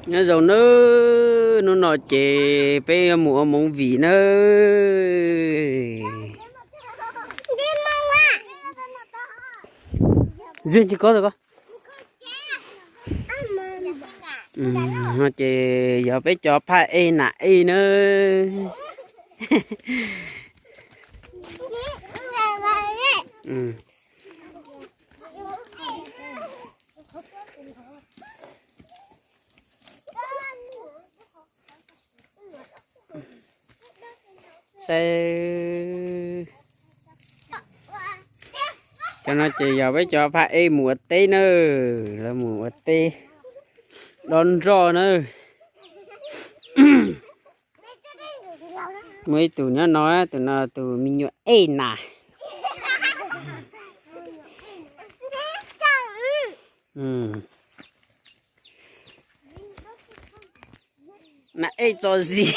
Nyob zoo nawb, hnub no ces peb yuav mus ua movie nawb. Zuag tsis ko ko. Ces yog peb cov phaj ej nam ej nawb. Saib, cov no ces yog peb cov phaj ej mus ua teb nawb, lawv mus ua teb dob nroj nawb. Muaj ib tug nyob no, tus no tus me nyuam ej nas. Nas ej tso zis.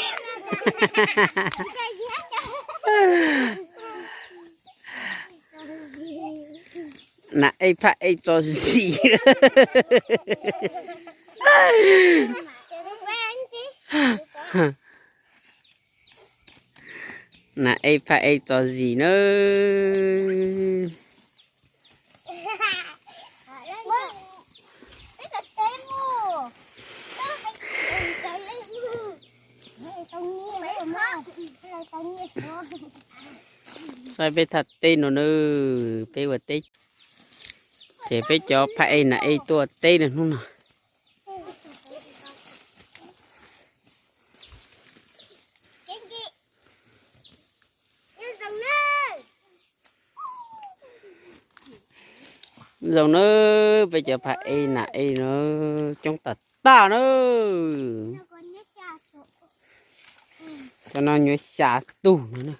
Nas ej phaj ej tso zis. Nas ej phaj ej tso zis nawb. Saib peb thaj teb no nawb, peb ua teb, ces peb cov phaj ej nam ej tuaj teb no hnub no. Zoo nawb, peb cov phaj ej nam ej no coob tas tas nawb. Cov no nyuam xya tug no na.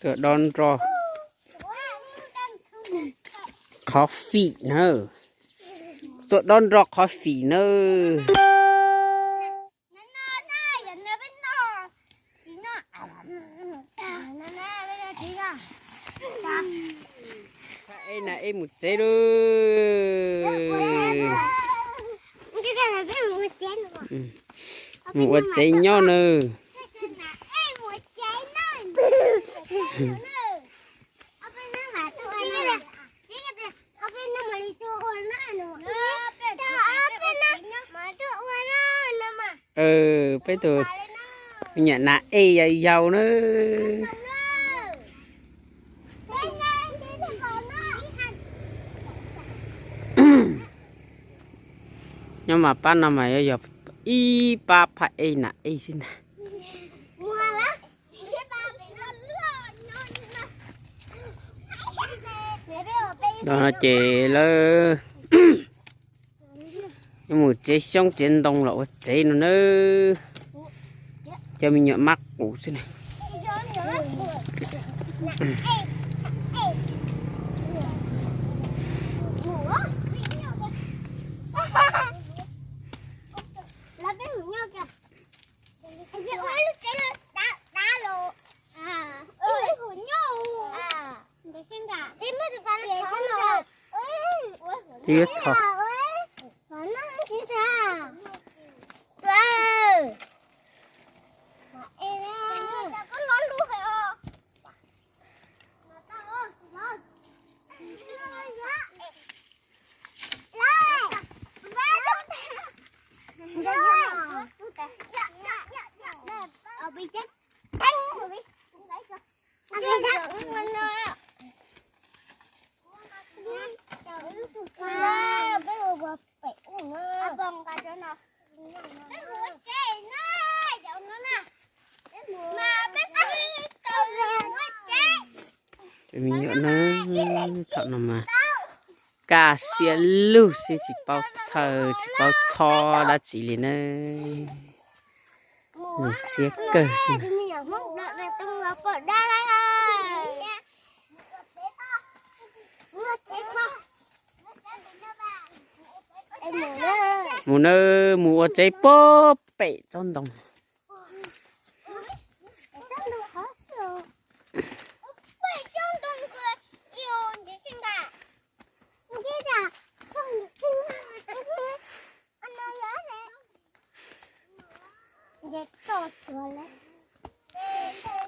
Tuaj dob nroj qhov fim nawb. Tuaj dob nroj qhov fim nawb. Ej na, ej mus tsev lawm. Mus ua tsev nyob nawb. Peb tus me nyuam nas ej yau yau nawb. Nyob mas pab no mas yuav yog ib pab phaj ej nas ej xwb ntag. Ces lawv mus tsev xyoob tsev ntoo los ua tsev no nawb. Cov me nyuam mab qus xwb na. Tsis yuav txhom. Cov me nyuam na, thaum no mas kaj siab lug xwb, tsis paub txhawj tsis paub txhob dab tsi li na. Zoo siab kawg xwb. Mus nawb, mus ua tsev pab. pem tsob ntoo.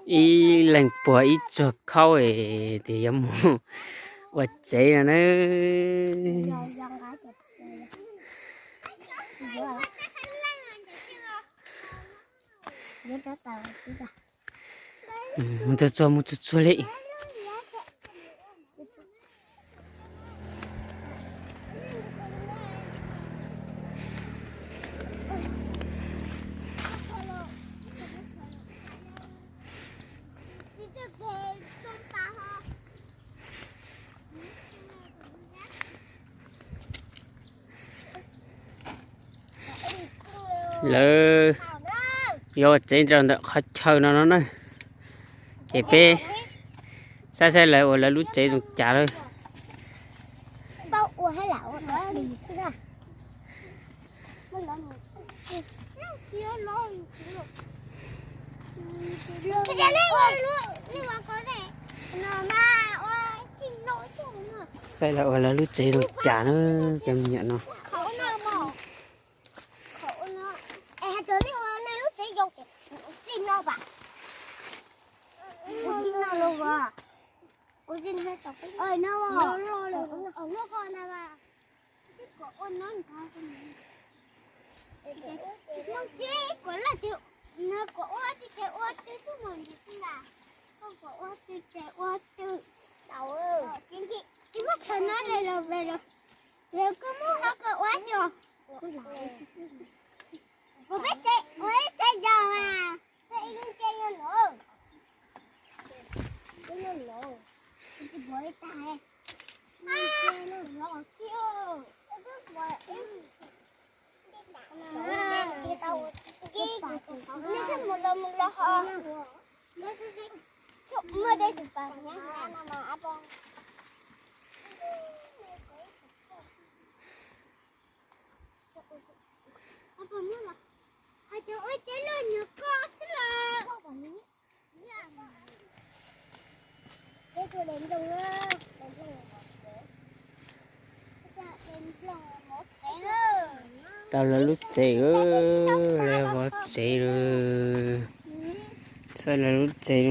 Ib leeg puag ib tsuag khaub es tias yuav mus ua tsev no na. Mus txog txog mus txog txog li. Lawv yuav ua tsev rau ntawm qhov chaw no no na. Ces peb saib saib lawv ua lawv lub tsev zoo cas lawm. Saib lawv ua lawv lub tsev zoo cas na, cov me nyuam no. Tau lawv lub tsev, lawv vov tsev lawm. Saib lawv lub tsev.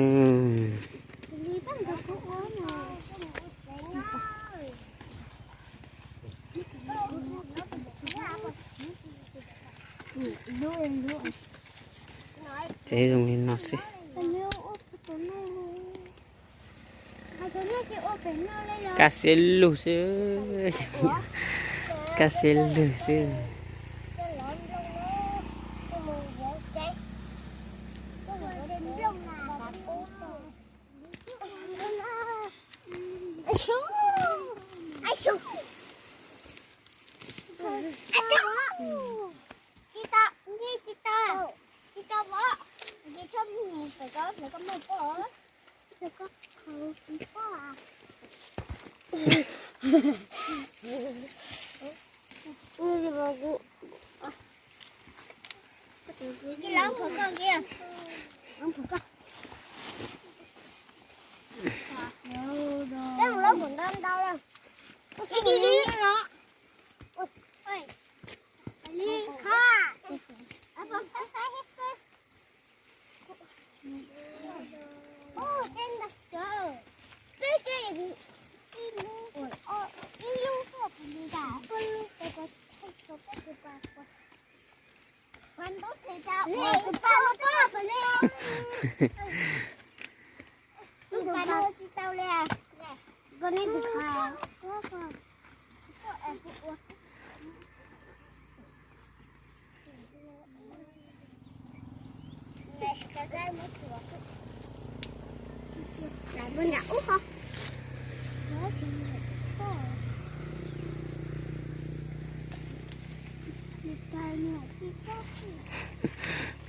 Tsev zoo li no xwb. Kab xiab lug xwb, kab xiab lug xwb.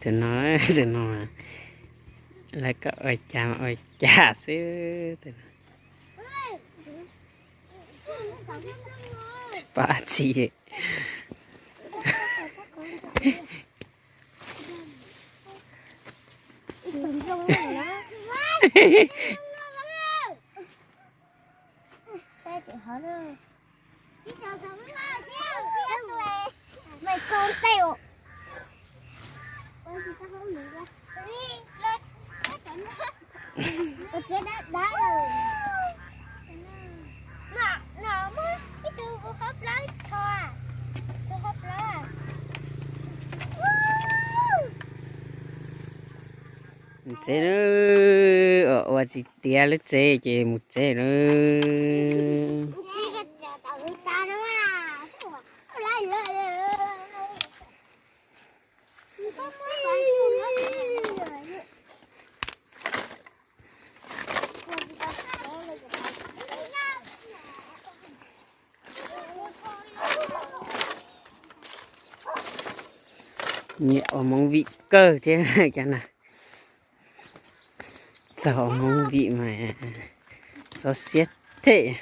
Tus no, tus no mas lawv kom ua cas mas ua cas xwb. Tsis pom dab tsi. Mus tsev na, ua tsis tiav lub tsev ces mus tsev na. Nyiam ua hmoov vim kawg thiab cov no. Txog ua hmoov vim mas xov xiab thiab.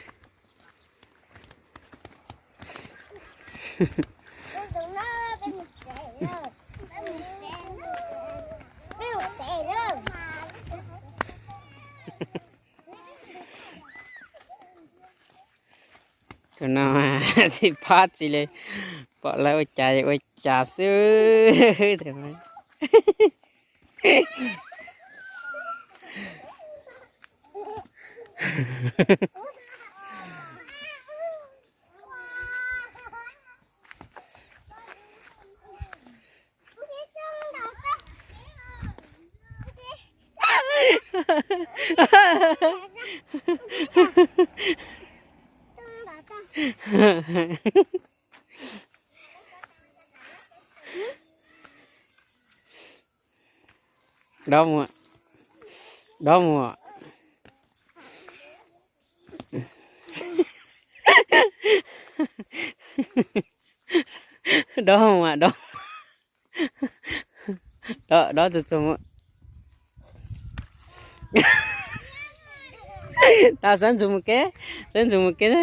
Tus no tsis pab tsis li, pom lawv ua cas ua cas xwb. Dob mus, dob mus. Dob mus, dob. Dob, dob txuag txuag mus. Tau, sawv ntxuv mus kev, sawv ntxuv mus kev.